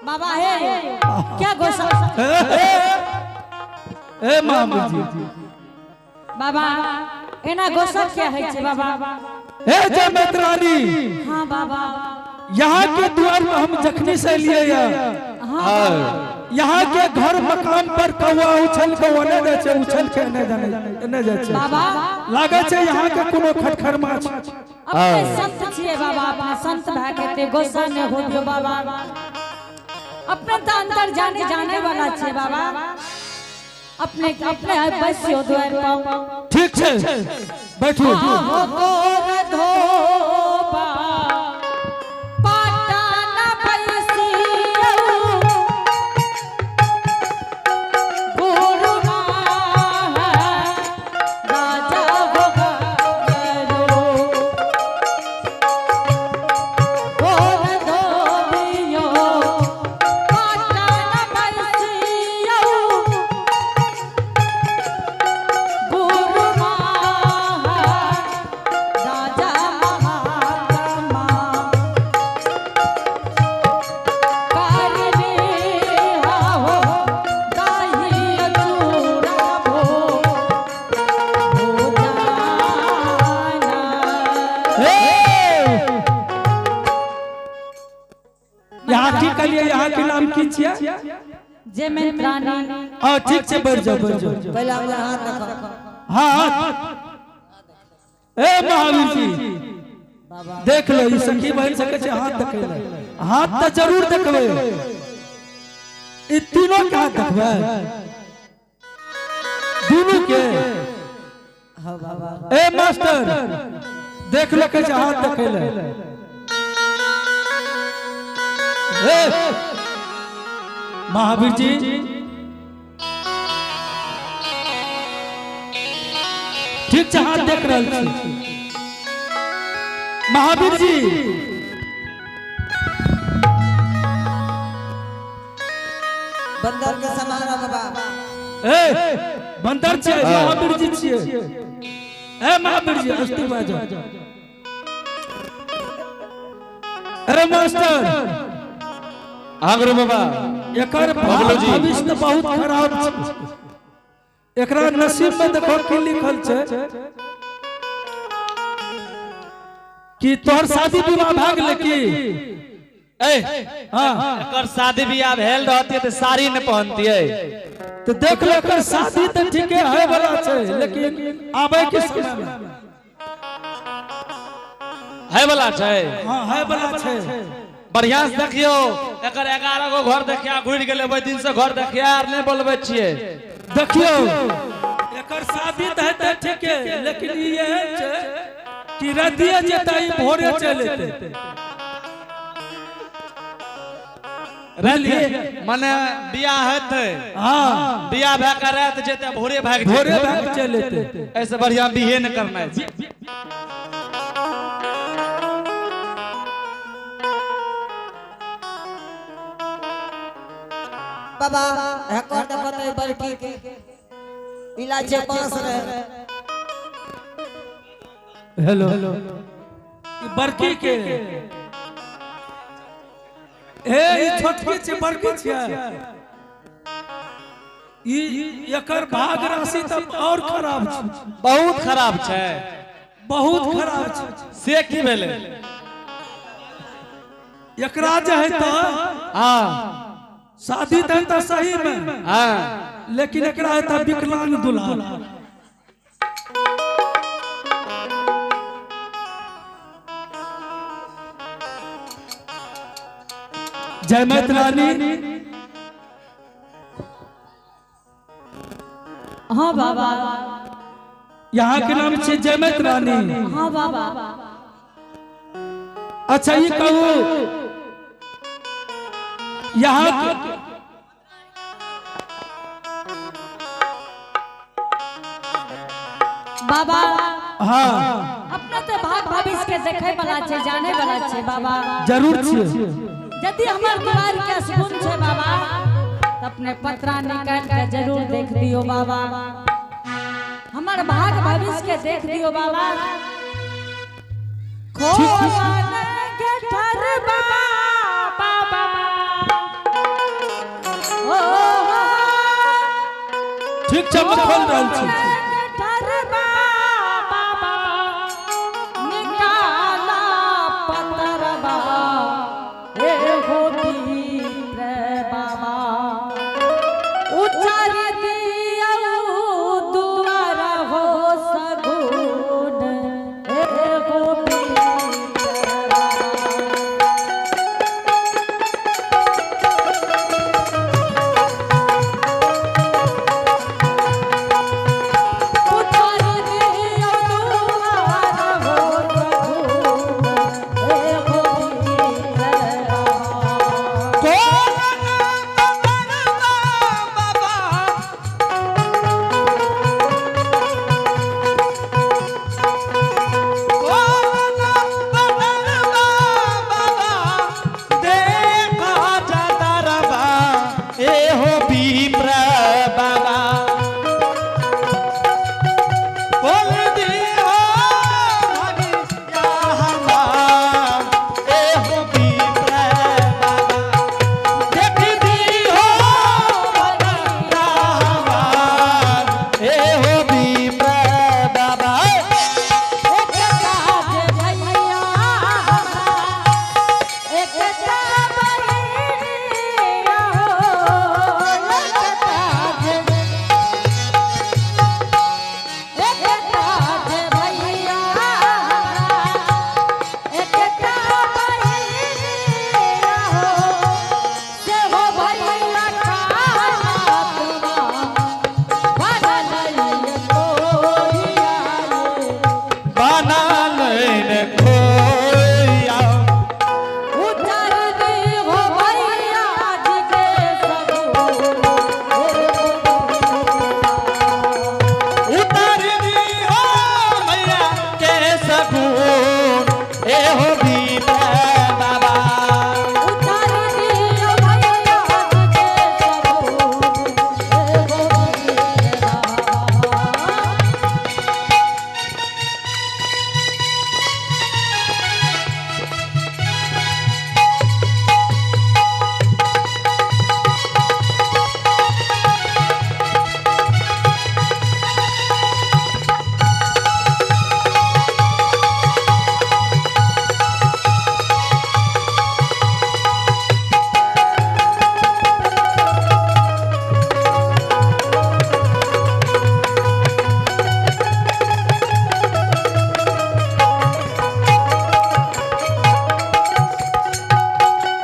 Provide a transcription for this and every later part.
बाबा हे क्या गोसा। ए महावीर जी। बाबा, एना गोसा क्या है छे बाबा? हे जयमत रानी। हाँ बाबा। यहाँ के द्वार में हम जखनी से लिए या हाँ। यहाँ के घर मकान पर कौआ उछल के ओने जाइ छै, उछल के एने जाने एने जाइ छै। बाबा। लागै छै यहाँ के कोनो खटखर माछ। अपने संत छिए बाबा, अपने संत भए के ते गोसा ने हो बाबा। अपने तो अंतर जाने जाने वाला छे बाबा। अपने अपने बसियो द्वार पर। ठीक छै, बैठू। आहो गोर धोबा पाटन बैसियौ, गुरु राजा हो गरो। गोर धोबियो पाटन बैसियौ, गुरु राजा महात्मा करने हो दाही चूड़ा भो हो जाना। हे! यहाँ की कहलिए, यहाँ के नाम की छियै? जे में रानी। हाँ, ठीक छै, बैठ जाओ, बैठ जाओ। पहले अपना हाथ देखो। हाँ, ए महावीर जी। बाबा। देख लो, ई सखी बहन सके छै हाथ देखै ले। हाथ तऽ जरूर देखबै, ई तीनों के हाथ देखबै, दुनू के। हाँ बाबा। ए मास्टर, देख लो, कहै छै हाथ देखै ले। ए महावीर जी, ठीक छै, हाथ देख रहल छी। महावीर जी। बंदर के समान बाबा। ए बंदर छियै, महावीर जी छियै। ए महावीर जी, अस्ति बाजो। अरे मास्टर। हाँ गुरु बाबा। एकर बबलू जी। भविष्य तऽ बहुत खराब छै। एकरा नसीब में देखो की लिखल छै कि तोहर शादी विवाह भए गेलै की? ए। हाँ। एकर शादी बियाह भेल रहतियै तऽ साड़ी नहि पहनतियै। तऽ देख लो, एकर शादी तऽ ठीके है वाला छै, लेकिन आबै के समय में है वाला छै? हाँ, है वाला छै। बढ़िया से देखियौ, एकर 11 गो घर देखिया घुरि गेलै। ओहि दिन से घर देखिया आर नहि बोलबै छियै। देखियौ, एकर शादी तऽ हेतै ठीके, लेकिन ई एहन छै कि रातिए जेतै, ई भोरे चलि एतै। राति मने बियाह हेतै? हाँ। बियाह भए के राति जेतै, भोरे भागि जेतै। भोरे भागि चलि एतै। एहिसँ बढ़िया बिहे नहि करनाइ छै। बाबा, एकर देखो तो बड़की के इलाजे पास रहे। हेलो, ई बड़की के, ए ई छोटकी छै, बड़की छै ई। एकर भाग राशि तऽ और खराब छै। बहुत खराब छै। बहुत खराब छै। से की भेलै? एकरा जे है तऽ शादी तऽ हेतै सही में, लेकिन एकरा हेतै विकलांग दुल्हा। जय माता रानी। हाँ बाबा। यहाँ के नाम छै जयमत रानी? हाँ बाबा। अच्छा, ये कहू, यहाँ के बाबा। हाँ। अपना तो भाग भविष्य के देखे वाला छे, जाने वाला छे बाबा। जरूर छियै। यदि हमर दुआर के सुकून छे बाबा, त अपने पत्रा निकाल के जरूर देख दियो बाबा। हमर भाग भविष्य के देख दियो बाबा। खोवन के ठरबा बाबा। ठीक छै, हम खोल रहल छी। ठरबा बाबा निकाला पतरबा ए हो पीर बाबा उचार दिया दुआर हो सगुन ए हो पीर बाबा। उचार दिया दुआर हो सगुन ए हो पीर बाबा। एक काज भैया हमरा एक बहिनिया हो एक काज भैया हमरा एक बहिनिया हो से हो भैया खात्मा बनल कोरिया बना लेन खोया उतर दे हो भैया जी के सगुन उतर दी हो मैया के सगुन ए हो भीम बाबा। उतर दे हो भैया जी के सगुन ए हो बाबा।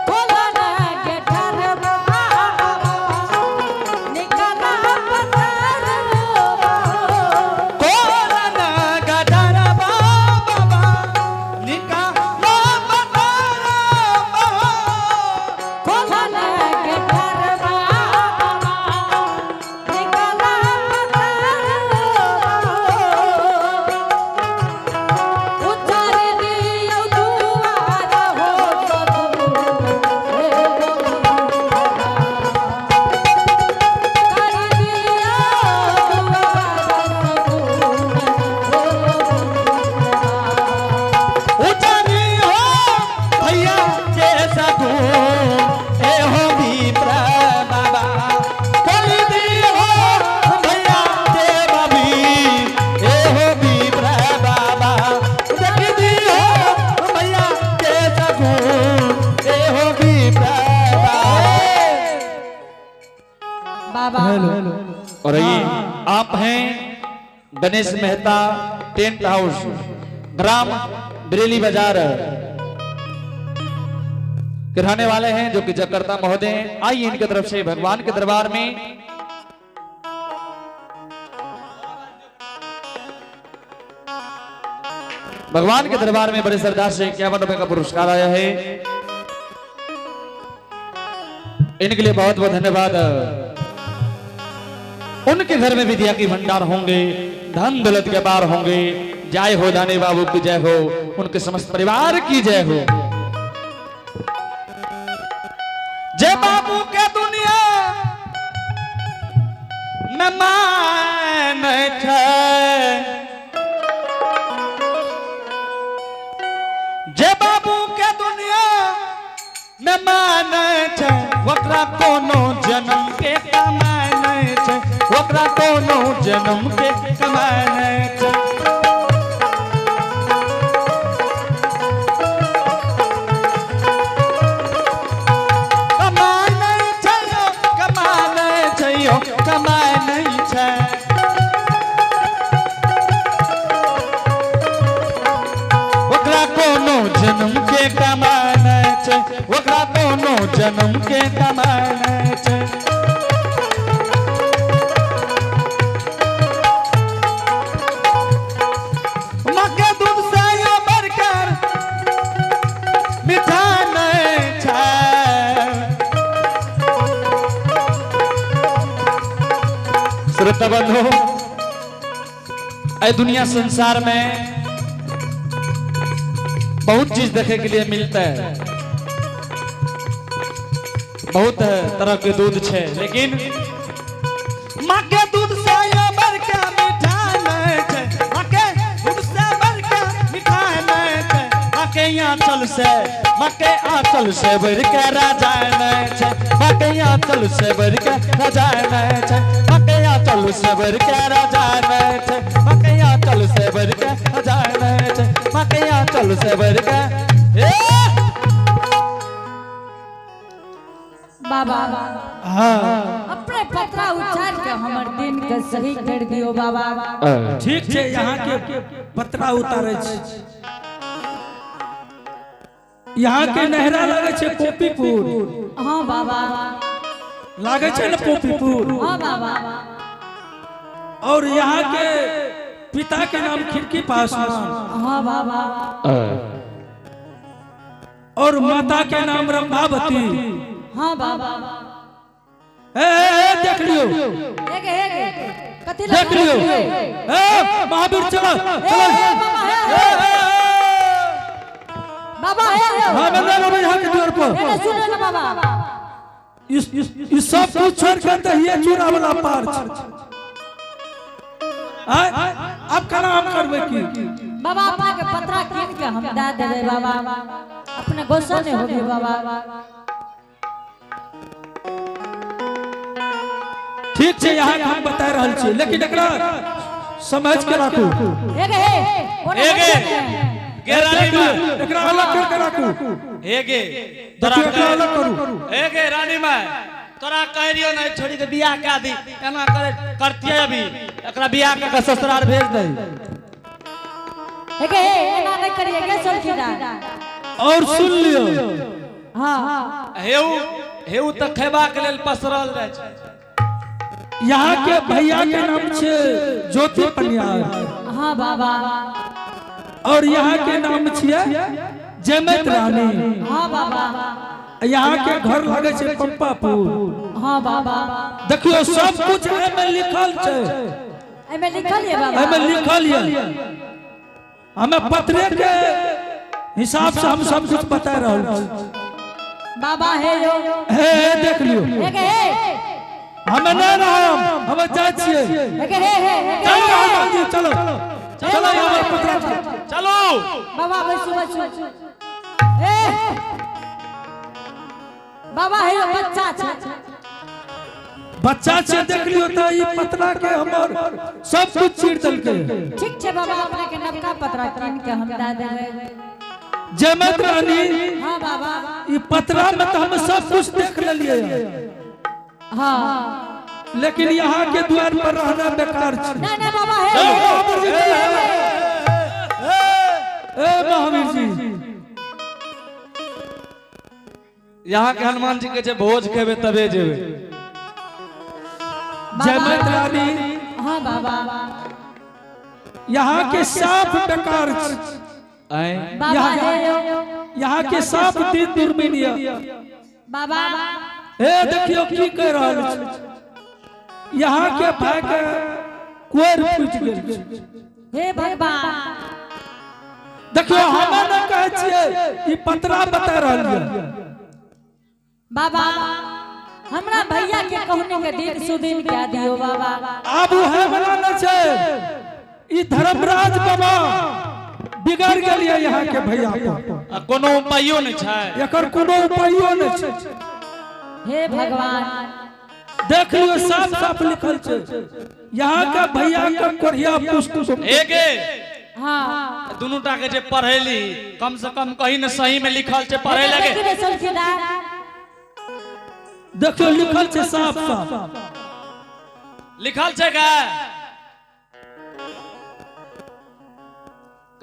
खोला के ठरबा निकला पतरबा कोरना गडरबा बाबा निकालो बतरबा। खोला के ठरबा निकला पतरबा उतार दियो दुआर हो सगुन हे कर दियो दुआर सगुन हे उतरी हो भैया के सगुन ए हो भीम बाबा। कोई दी हो भैया के बबी ए हो भीम बाबा। देख दी हो भैया के सगुन ए हो भीम बाबा। बाबा और ये आप हैं गणेश मेहता टेंट हाउस, ग्राम बरेली बाजार के रहने वाले हैं, जो कि जगकर्ता महोदय हैं। आइए इनके तरफ से भगवान के दरबार में भगवान के दरबार में बड़े सरदार से 51 रुपए का पुरस्कार आया है। इनके लिए बहुत बहुत धन्यवाद। उनके घर में विद्या की भंडार होंगे, धन दौलत के बार होंगे। जय हो दाने बाबू की जय हो, उनके समस्त परिवार की जय हो। जय बाबू के दुनिया में मान छै, जे बाबू के दुनिया में मान छै, ओकरा कोनो जन्म के कमाय छै, ओकरा ओकरा कोनो जन्म के कमाई नहीं छै। कमाई नहीं छै यौ, कमाई नहीं छै यौ, कमाई नहीं छै। ओकरा कोनो जन्म के कमाई नहीं छै, ओकरा कोनो जन्म के कमाई नहीं छै। माँ के दूध से यो बढ़कर मीठा नहीं छै। श्रोता बंधु, एहि दुनिया संसार में बहुत चीज देखे के लिए मिलता है, बहुत तरह के दूध छै, लेकिन माँ के दूध से यो बड़का मीठा नहीं छै, माँ के दूध से बड़का मीठा नहीं छै, माँ के आंचल से, माँ के आंचल से बढ़ के राजा नहीं छै, माँ के आंचल से बढ़ के राजा नहीं छै, माँ के आंचल से बढ़ के राजा नहीं छै, माँ के आंचल से बढ़ के राजा नहीं छै, माँ के आंचल से बढ़ के ए बाबा हाँ अपने पतरा उचार के हमर दिन के सही कर दियो बाबा। ठीक छै, यहाँ के पतरा उतारे छी। यहाँ के नहरा लगे छै पोपीपुर। हाँ बाबा। लागे छै ने पोपीपुर? हाँ बाबा। और यहाँ के पिता के नाम खिड़की पासवान। हाँ बाबा। और माता के नाम रंभावती। हाँ बाबा। ए, ए, ए, देख लियो। एक एक कथी देख लियो। ए महावीर, चलो चलो। ए, ए, ए। बाबा हे। हाँ बंदा बाबा यहाँ के द्वार पर। ए सुनो ना बाबा। इस सब कुछ छोड़ कर तो ये चूड़ा वाला पार छै। आय अब केना हम करबै की? बाबा अपना के पतरा कीन के हम दे देबै बाबा, अपने गुस्सा नहीं होबे बाबा। ठीक छै, यहाँ के हम बता रहल छी, लेकिन एकरा समझ के राखू। एक हे ओने एगे। गे रानी देख माँ। लियौ, एकरा अलग कर के राखू। हे गे तोरा देखियौ, एकरा अलग करू। हे गे रानी माँ, तोरा कह रहियो ना छोड़ी के बियाह कए दी, एना करे करतियै अभी एकरा बियाह कऽ के ससुराल भेज दही। एक हे एना नहीं करिए के सलखीदा। और सुन लियौ। हाँ हेउ हेउ तऽ खेबाक लेल पसरल रहै छै। यहाँ के भैया के नाम छै ज्योति पनियार। हाँ बाबा। और यहाँ के नाम छियै जयमत रानी। हाँ बाबा। यहाँ के घर लगे छै पंपापुर। हाँ बाबा। देखियो, सब कुछ एमे लिखल छै। एमे लिखल है बाबा। एमे लिखल ये, हमें पत्रे के हिसाब से हम सब कुछ बता रहल छी। बाबा हे यो। हे हे देख लियो। एक हे। हमें नहीं रहम, हमें जाइ छियै। एक हे हे हे। चलो हनुमान जी, चलो चलो, हमर पत्रा छै। चलू। बाबा बैसू बैसू। ए बाबा हे यो बच्चा छै। बच्चा छै, देख लियो तऽ ई पतरा के हमर सब कुछ चीर देलकै। ठीक छै बाबा, अपने के नवका पतरा कीन के हम दे देबै। जयमत रानी। हाँ बाबा। ई पतरा में तऽ हम सब कुछ देख लेलियै। हाँ। लेकिन यहाँ के द्वार पर रहना बेकार छै। नहीं नहीं बाबा हे। महावीर जी, चलो। ए महावीर जी। यहाँ के हनुमान जी के छै भोज खेबै तबे जेबै। जयमत रानी। हाँ बाबा। यहाँ के साफ बेकार छै। आँय? बाबा हे यो। यहाँ के साफ दिन दुर्मिन ये। बाबा। हे देखियो की कह रहल छै। यहाँ के भाई के कोर फूटि गेल छै। हे भगवान। देखियो, हमे न कहै छियै, ई पतरा बता रहल ये। बाबा, हमरा भैया के कहने के दिन सुदिन कह दियो बाबा। आब उ है वाला न छै, ई धर्मराज बाबा बिगड़ गेल ये यहाँ के भैया पर। आ कोनो उपायो नहि छै। एकर कोनो उपायो नहि छै। हे भगवान। देख लियो, साफ साफ लिखल छै। यहाँ के भैया के कोढ़िया पुष्ट। एगे। हाँ। दुनू टा के जे पढ़ेली, कम से कम कहीं न सही में लिखल छै, पढ़े लगे। देखी रे चौकीदार। देखियो, लिखल छै साफ साफ। लिखल छै गे?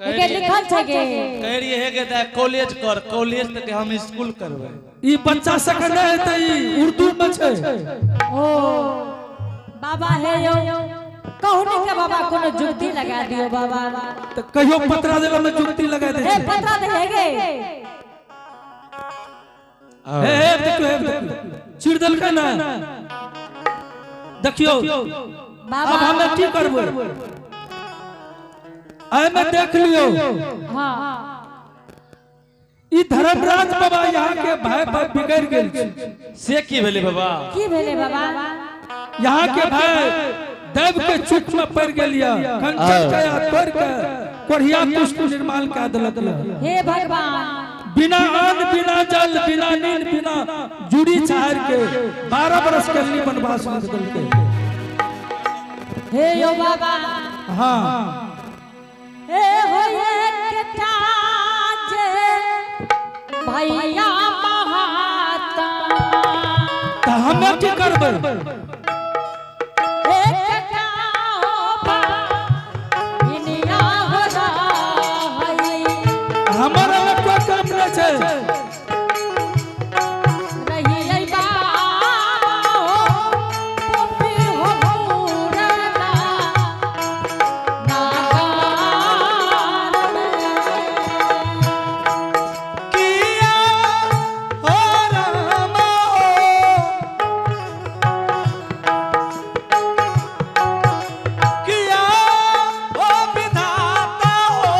एके लिखल छै गे? कह रही है के तऽ कॉलेज कर, कॉलेज तक हम स्कूल करबै। ई बच्चा सबके नहि हेतै, ई उर्दू में छै। ओ बाबा, हे यौ, कहू ने के बाबा, कोनो जुगती लगा दियो बाबा। तऽ कहियो पतरा देला में जुगती लगा दै हे। छै। पतरा दे हे गे। हे हे, देखियो, हे देखियो, चिर देलकै ने, देखियो। बाबा। अब हमे की करबै? एहिमे देख लियो। हाँ। ई धर्मराज बाबा यहाँ के भाई भाई बिगड़ गेल छै। से की भेलै बाबा? की भेलै बाबा? यहाँ के भाई दैव के चुक में पड़ गेल यऽ, कंचन काया तोड़ के कोढ़िया कुष्ठ निर्माण कए देलक यऽ। हे भगवान! बिना अन्न, बिना जल, बिना नींद, बिना जुड़ी छाड़ के 12 बरस के लिए वनवास लिख देलकै। हे यो बाबा। हाँ। हे हो, एकटा जे भैया महाता। तऽ हमे की करबै? एकटा हो बहिनिया हो रहै। हमर एहिमे कोई काम नहि छै। रहियै बाबा हो, पोपी हो पुरना नागार में। किया हो रामा हो, किया हो विधाता हो,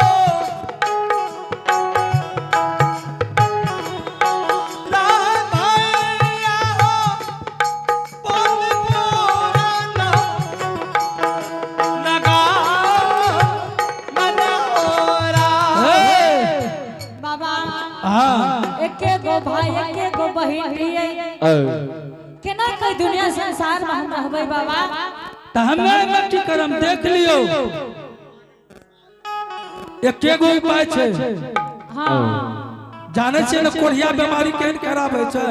राम भैया हो पल पुराना नगा मनोरा। हे। बाबा। हाँ। एके गो भाई, एके गो बहिन रहियै, केना कई दुनिया संसार में हम रहबै बाबा? तऽ हमे एहिमे की करम? देख लियौ, एके गो उपाय छै। हाँ। जानै छियै ने कोढ़िया बीमारी केहन खराब होइ छै?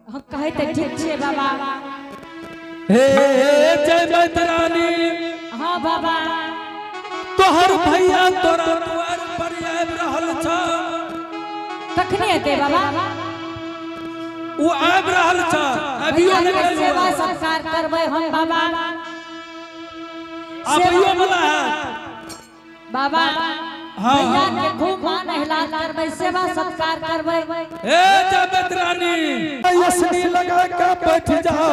हम कहै तऽ ठीक छियै बाबा। हे जय मैतरानी। हाँ बाबा। तोहर भैया तोरा दुआर पर आबि रहल छ। कखनी एतै बाबा? ओ आबि रहल छ, अभियो भैया नहि के गेल। सेवा सत्कार करबै हम बाबा। आबैयो वाला है। बाबा। हाँ। भैया के खूब मान हिलाल करबै, सेवा सत्कार करबै। हे जय मैतरानी, यसनी लगा के बैठ जाओ,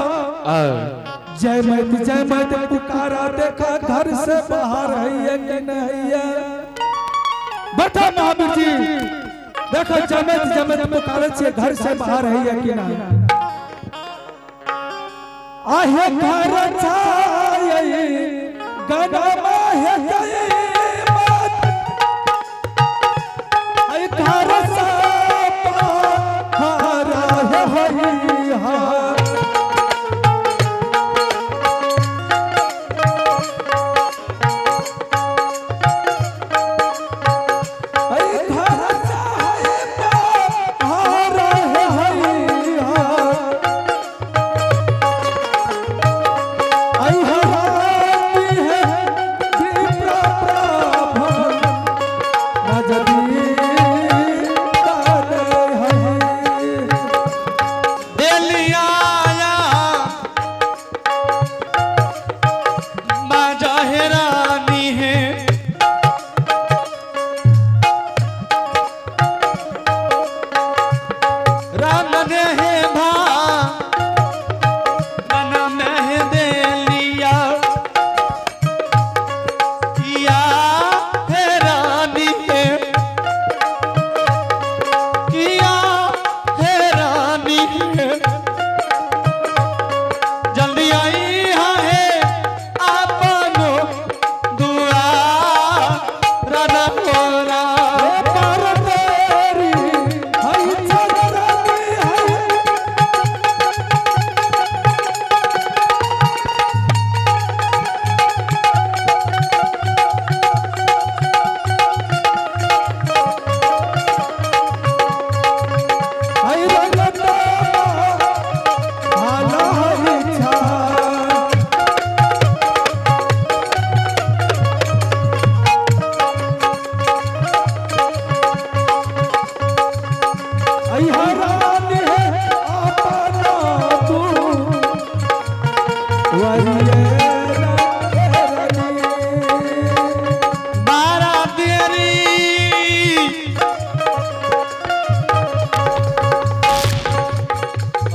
जय मैत जय मैत पुकारा, देखा घर से बाहर है कि नहीं है। बैठा महावीर जी, देखो, जय मैत जय मैत पुकारे छे, घर से बाहर है कि नहीं। आहे घर छाई गना माहे जय मत, आई घर सा बाहर है हई हा। आई घर चाहे बाहर है हई हा। आई हराती है विप्र प्रभ नजदी तारे हई। देलिया।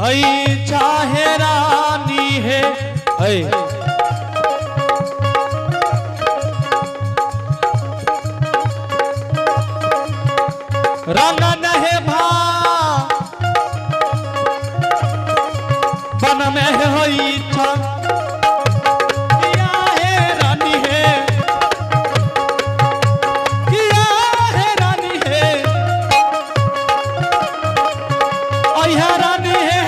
हई चाहे रानी है हई रंगन है भा बन में होई छा किया है रानी है किया है रानी है अहिया रानी है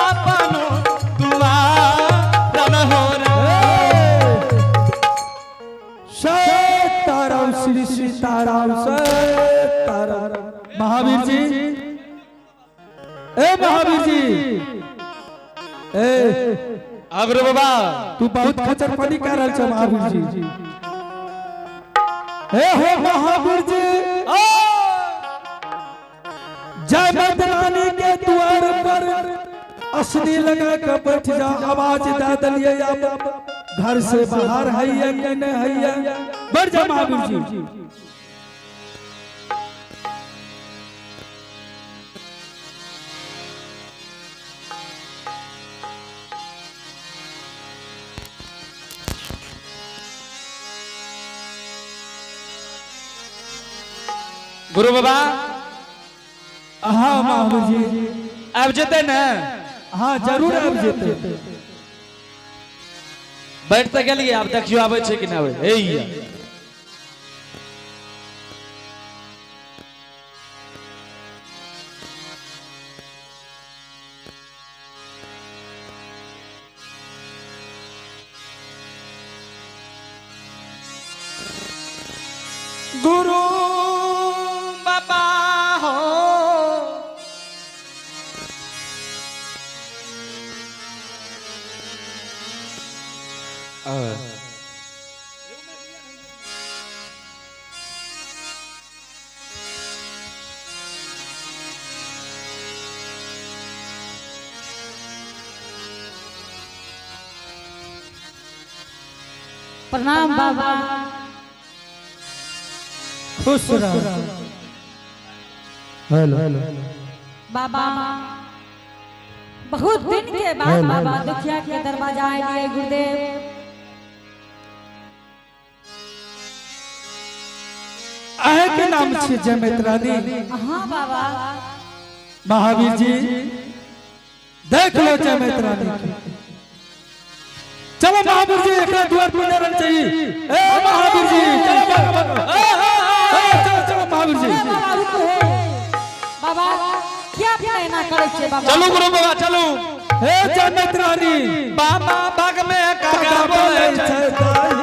आपनो दुआर हो रे सीताराम श्री सीताराम सीताराम। महावीर जी, ए महावीर जी, ए अग्र बाबा, तू बहुत खचरपनी कर रहल छ महावीर जी। ए हो महावीर जी, जय रानी के द्वार पर असनी लगा के बैठ जा। आवाज दे दलिए अब घर से बाहर है कि नहीं है? बैठ जा महावीर जी। गुरु बाबा। हाँ महावीर जी, आबि जेतै ने? हाँ जरूर आबि जेतै। बैठ तऽ गेलियै, आब देखियौ आबै छै कि नहि आबै। हे गुरु बाबा हो, प्रणाम बाबा। खुश रह। हेलो बाबा, बहुत दिन के बाद बाबा दुखिया के दरवाजा आए गुरुदेव। अहे के नाम छियै जय रानी? हाँ बाबा। महावीर जी, देख लो जय रानी के। चलो महावीर जी, एकरा द्वार पर नहीं रहना चाहिए। ए महावीर जी, चलो भागो, भागो। ए, चलो चलो महावीर जी। बाबा रुको हे बाबा, क्या अपने एना करै छियै बाबा? चलू गुरु बाबा, चलू। हे जय रानी, बाबा बाग में काका काका बोलै बोलै छै। छै।